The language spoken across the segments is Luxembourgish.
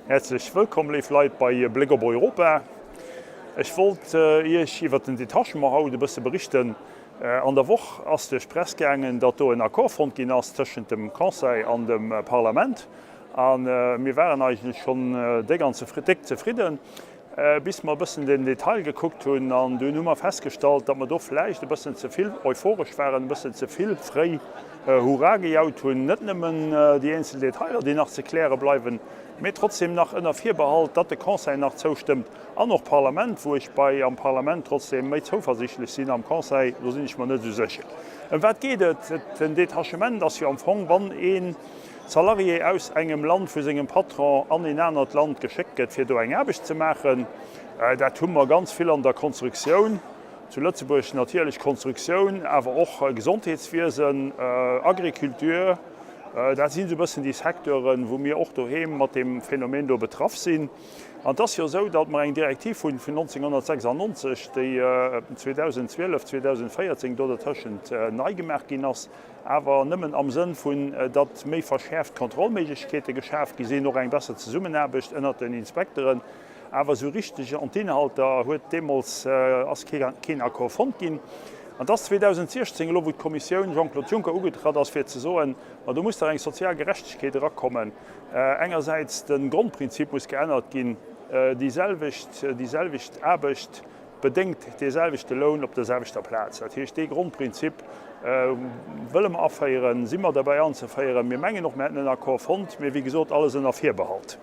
Häerzlech wëllkomm léif Leit bei Bléck op Europa. Ech wollt Iech iwwert den Detachement haut e bësse berichten. An der Woch ass duerch d'Press gaangen, datt do en Accord fonnt ginn ass tëschent dem Conseil an dem Parlament. A mir waren eigentlech schonn déck an déck zefridden. Bis mer e bëssen den Detail gekuckt hunn, an dunn hu mer festgestallt, datt mer do vläicht e bëssen ze vill euphoresch waren, e bëssen ze vill fréi Hurra gejaut hunn. Net nëmmen déi eenzel Detailer, déi nach ze kläre bleiwen, mee trotzdem nach ënner Virbehalt, datt de Conseil nach zoustëmmt an och d'Parlament, wou ech bei am Parlament trotzdem méi zouversichtlech sinn, am Conseil, do sinn ech mer net esou sécher. Ëm wat geet et? Den Detachement ass jo am Fong, wann ee Salarié aus engem Land vu sengem Patron an een anert Land geschéckt gëtt, fir do eng Aarbecht ze maachen. Dat hu mer ganz vill an der Konstruktioun, zu Lëtzebuerg natierlech Konstruktioun, awer och Gesondheetswiesen, Agriculture. Dat sinn esou e bëssen déi Secteuren, wou mir och doheem mat deem Phänomen do betraff sinn. An et ass jo esou, datt mer eng Direktiv hunn vun 1996, déi 2012, 2014 do dertëschent nei gemaach ginn ass, awer nëmmen am Sënn vun, datt méi verschäerft Kontrollméiglechkeete geschaf gi sinn, och eng besser Zesummenaarbecht ënnert den Inspekteren. Awer esou richteg an d'Inhalter huet deemools, ass keen Accord fonnt ginn. An et ass 2016 elo, wou d'Kommissioun Jean-Claude Juncker ugetratt ass, fir ze soen, ma do muss dach eng sozial Gerechtegkeet erakommen. Engersäits de Grondprinzip muss geännert ginn, déi selwecht, déi selwecht Aarbecht, bedéngt dee selwechte Loun op der selwechter Plaz. Dat heescht, dee Grondprinzip wëlle mer aféieren, si mer derbäi anzeféieren. Mir mengen och, mir hätten en Accord fonnt, mee wéi gesot, alles ënner Virbehalt.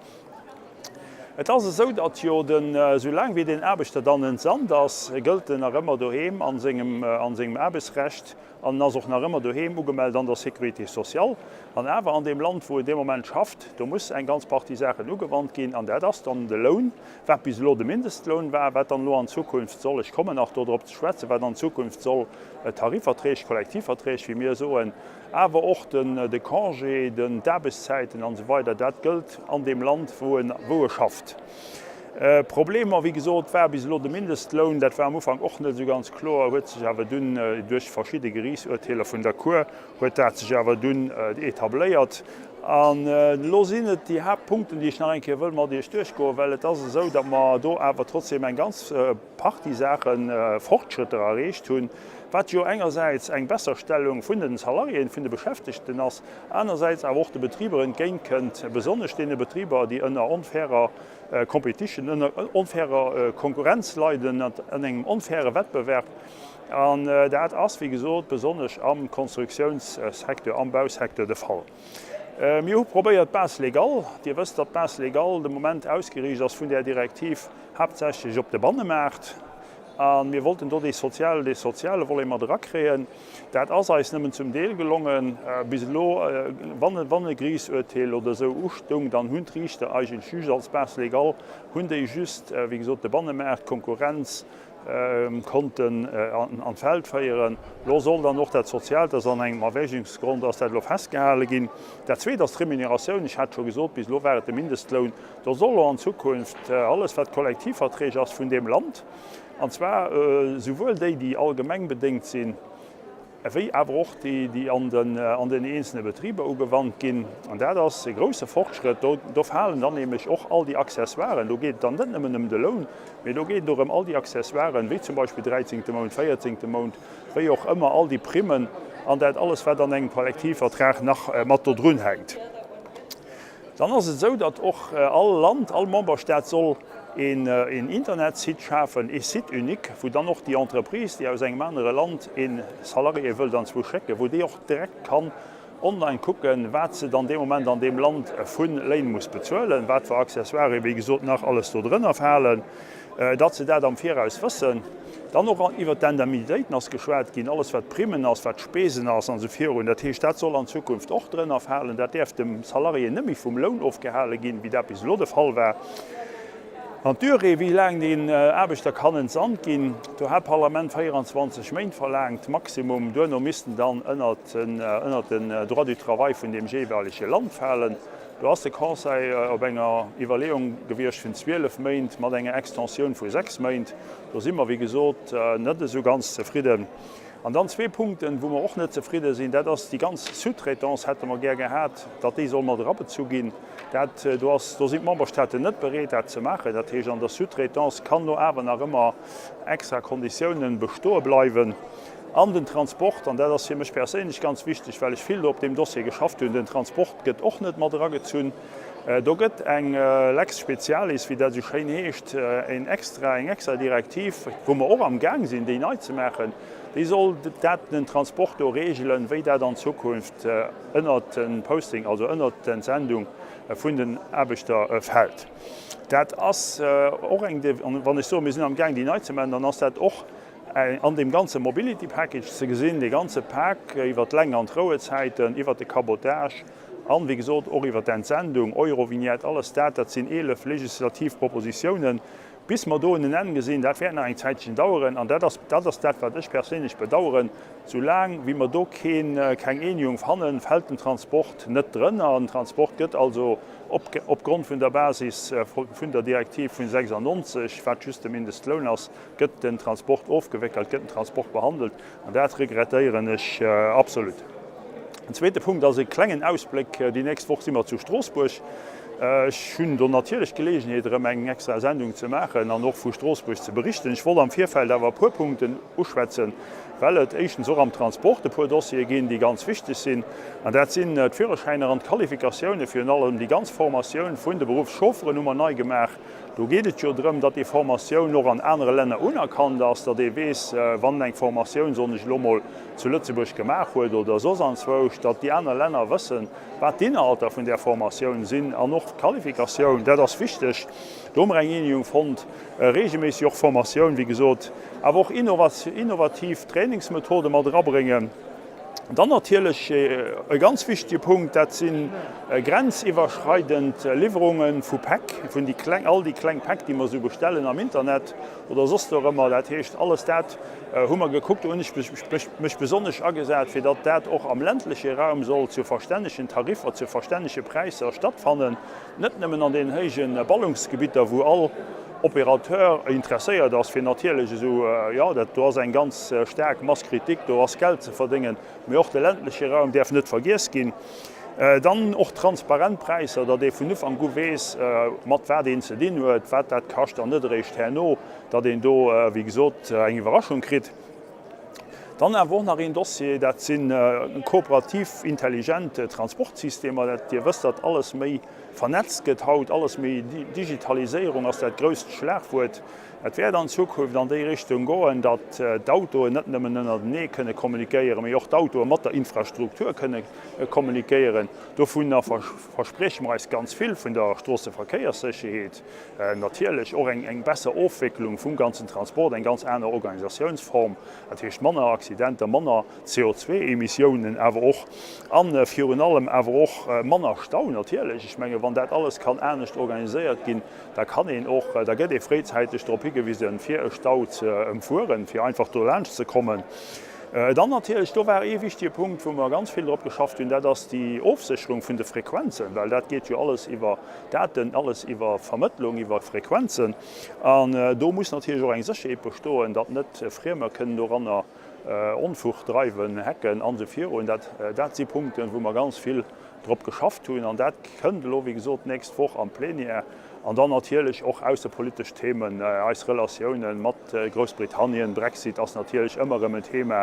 Et ass esou, datt jo den, soulaang wéi deen Aarbechter dann entsandt ass, gëllt en nach ëmmer doheem a sengem, a sengem Aarbechtsrecht an en ass och nach ëmmer doheem ugemellt an der Sécurité sociale. An awer an deem Land, wou en dee Moment schafft, do muss eng ganz Partie Saachen ugewannt ginn an dat ass dann de Loun, wat bis elo de Mindestloun war, wat dann elo an Zukunft soll, ech kommen nach do drop ze schwätzen, wat an Zukunft soll Tarifverträg, Kollektivverträg, wéi mir soen, awer och de Congé, d'Aarbechtszäiten an esou weider, dat gëllt an deem Land, wou en, wou e schafft. Problemer, wéi gesot, war bis elo de Mindestloun, dat war am Ufank och net esou ganz kloer, huet sech awer dunn duerch verschidde Geriichtsurteeler vun der Cour huet dat sech awer dunn etabléiert. An elo sinn et déi Haaptpunkten, déi ech nach eng Kéier wëll mat Iech duerchgoen, well et ass esou, datt mer do awer trotzdem eng ganz Partie Saachen, Fortschrëtter erreecht hunn, wat jo engersäits eng Besserstellung vun den Salariéen, vun de Beschäftegten ass, anersäits awer och de Betriber entgéintkënnt, besonnesch deene Betriber, déi ënner onfairer Competition, ënner onfairer Konkurrenz leiden, an engem onfaire Wettbewerb. An dat ass, wéi gesot, besonnesch am Konstruktiounssecteur, am Bausecteur de Fall. Mir hu probéiert, d'Base légale, Dir wësst, datt d'Base légale de Moment ausgeriicht ass vun där Direktiv haaptsächlech op de Bannemaart, a mir wollten do dee sozial, dee soziale Volet mat erakréien. Dat ass eis nëmmen zum Deel gelongen. Bis elo, wann, wann e Geriichtsurteel oder esou ustoung, dann hunn d'Riichter eigentlech just als Base légale, hunn déi just, wéi gesot, de Bannemaart, d'Konkurrenz, konnten an d'Feld féieren. Elo soll dann och dat Soziaalt, dat ass an engem Erwägungsgrond ass dat elo festgehale ginn. Dat Zweet ass d'Remuneratioun. Ech hat scho gesot, bis elo war et de Mindestloun. Do soll elo an Zukunft alles, wat Kollektivverträg ass vun deem Land, an zwar souwuel déi, déi allgemeng bedéngt sinn, ewéi awer och déi, déi an den eenzelne Betriber ugewannt ginn. An dat ass e grouse Fortschrëtt. Do falen dann nämlech och all déi Accessoiren. Do geet et dann net nëmmen ëm de Loun, mee do geet et och ëm all déi Accessoiren, wéi zum Beispill dräizéngte Mount, véierzéngte Mount, wéi och ëmmer, all déi Primmen an dat alles, wat an engem Kollektivvertrag nach mat do drunhänkt. Dann ass et esou, datt och all Land, all Memberstaat soll een Internetsite schafen, ee Site unique, wou dann och déi Entreprise, déi aus engem anere Land ee Salarié wëllt anzwousch schécken, wou déi och direkt kann online kucken, wat se dann dee Moment an deem Land vu Léin muss bezuelen, wat fir Accessoiren, wéi gesot, nach alles do drënner falen. Datt se dat am Viraus wëssen. Dann och iwwert d'Indemnitéiten ass geschwat ginn, alles wat Primmen ass, wat Spesen ass an esou virun. Dat heescht, dat soll an Zukunft och drënner falen. Dat däerf dem Salarié net méi vum Loun ofgehale ginn, wéi dat bis elo de Fall war. An d'Durée, wéi laang deen Aarbechter kann entsandt ginn, do hat d'Parlament 24 Méint verlaangt, Maximum. Duerno missten dann ënnert den Droit du travail vun deem jeeweilege Land falen. Do ass de Conseil op enger Iwwerleeung gewiescht vun 12 Méint mat enger Extensioun vu 6 Méint. Do si mer, wéi gesot, net esou ganz zefridden. An dann zwee Punkten, wou mer och net zefridde sinn, dat ass déi ganz Sous-traitance hätte mer gär gehat, datt déi soll mat erabezu ginn. Dat do ass, do sinn d'Memberstaaten net bereet dat ze maachen. Dat heescht, an der Sous-traitance kann do awer nach ëmmer extra Konditiounen bestoe bleiwen. An den Transport, an dat ass fir mech perséinlech ganz wichteg, well ech vill do op deem Dossier geschafft hunn, den Transport gëtt och net mat eragezunn. Do gëtt eng Lex specialis, wéi dat esou schéin heescht, en extra, eng extra Direktiv, wou mer och am Gaang sinn, déi nei ze maachen, déi soll dat, den Transport do regelen, wéi dat an Zukunft ënnert de Posting, also ënnert d'Entsendung vun den Aarbechter fält. Dat ass och eng, an wann ech soen, mir sinn am Gaang, déi nei ze maachen, dann ass dat och an deem ganze Mobility Package ze gesinn, dee ganze Pak iwwert d'Läng an d'Rouezäiten, iwwert de Cabotage, An, wéi gesot, och iwwert d'Entsendung, Eurovignette, alles dat, dat sinn 11 legislativ Propositionen. Bis mer do en Enn gesinn, dat wäert nach eng Zäitchen daueren. An dat ass, dat ass dat, wat ech perséinlech bedauern, Soulaang wéi mer do keen, keng Eenigung fannen, fält den Transport net drënner. Den Transport gëtt also op, opgrond vun der Basis vun der Direktiv vun 96, wat just de Mindestloun ass, gëtt den Transport ofgewéckelt, gëtt den Transport behandelt. An dat regrettéieren ech absolut. En zweete Punkt ass e klengen Ausbléck, Déi nächst Woch si mer zu Stroossbuerg. Ech hunn do natierlech d'Geleegenheet, erëm eng extra Sendung ze maachen an och vu Stroossbuerg ze berichten. Ech wollt am Virfeld awer e puer Punkten uschwätzen, well et éischtens och am Transport e puer Dossiere ginn, déi ganz wichteg sinn. An dat sinn d'Führerschäiner an d'Qualifikatioune, virun allem déi ganz Formatioun vun de Beruffschaufferen hu mer nei gemaach. Do geet et jo drëm, datt déi Formatioun och an anere Länner unerkannt ass, datt ee weess, wann eng Formatioun, soen ech elo mol, zu Lëtzebuerg gemaach huet oder soss anzwousch, datt déi aner Länner wëssen, wat d'Inhalter vun där Formatioun sinn an och d'Qualifikatioun. Dat ass wichteg. Do hu mer eng Eenegung fonnt. Reegelméisseg och Formatioun, wéi gesot, awer och innovativ Trainingsmethode mat erabréngen. Dann natierlech e ganz wichtige Punkt, dat si grenziwwerschreidend Liwwerunge vu Päck, vun déi kleng, all déi kleng Päck, déi mer esou bestellen am Internet oder soss dorëmmer. Dat heescht, alles dat hu mer gekuckt, do hunn ech mech besonnesch agesat, fir datt dat och am ländleche Raum soll zu verstännegen Tariffer, zu verstännege Präisser stattfannen, net nëmmen an deenen héije Ballungsgebitter, wou all Opérateur interesséiert ass, fir natierlech esou, jo, dat do ass eng ganz staark Masse critique, do ass Geld ze verdéngen, mee och de ländleche Raum däerf net vergiess ginn. Dann och transparent Präisser, datt ee vun Ufank u weess, mat wat een ze dinn huet, wat dat kascht an net eréischt herno, datt een do, wéi gesot, eng Iwwerraschung kritt. Dann awer och nach een Dossier, dat si kooperativ intelligent Transportsystemer. Dat, Dir wësst, datt alles méi vernetzt gëtt haut, alles méi Digitaliséierung ass dat grousst Schlagwuert. Et wäert an Zukunft an déi Richtung goen, datt d'Autoen net nëmmen ënnertenee kënne kommunikéieren, mee och d'Autoe mat der Infrastruktur kënne kommunikéieren. Dovunner versprieche mer eis ganz vill vun der Stroosseverkéierssécherheet. Natierlech och eng besser Ofwécklung vum ganzen Transport, eng ganz aner Organisatiounsform, dat heescht manner Accidenter, manner CO2-Emissiounen awer och a virun allem awer och manner Stau natierlech. Ech menge wann dat alles kann anescht organiséiert ginn, da kann een och, da gëtt ee fréizäiteg drop higewisen, fir e Stau ze ëmfueren, fir einfach dolaanscht ze kommen. Dann natierlech, do war ee wichtige Punkt, wou mer ganz vill drop geschafft hunn, dat ass déi Ofsécherung vun de Frequenzen, well dat geet jo alles iwwer Daten, alles iwwer Vermëttlung, iwwer Frequenzen. An do muss natierlech och eng Sécherheet bestoen, datt net Friemer kënnen doranner Onfug dreiwen, hacken an esou virun. Dat, dat si Punkten, wou mer ganz vill drop geschafft hunn. An dat kënnt elo, wéi gesot, d'nächst Woch am Plenière. An dann natierlech och aussepolitesch Themen, eis Relatiounen mat Groussbritannien, Brexit ass natierlech ëmmer erëm en Thema.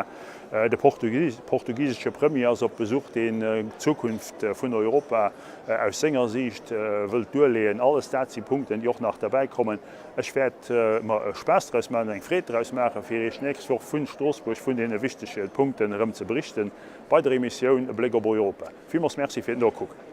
De portugisesche Premier ass op Besuch, deen d'Zukunft vun Europa aus senger Siicht wëllt duerleeën. Alles dat si Punkten, déi och nach derbäikommen. Ech wäert mer e Spaass draus maachen, eng Freed draus maachen, fir Iech d'nächst Woch vu Stroossbuerg vun deene wichtege Punkten erëm ze berichten bei der Emissioun E Bléck op Europa. Villmools Merci fir d'Nokucken.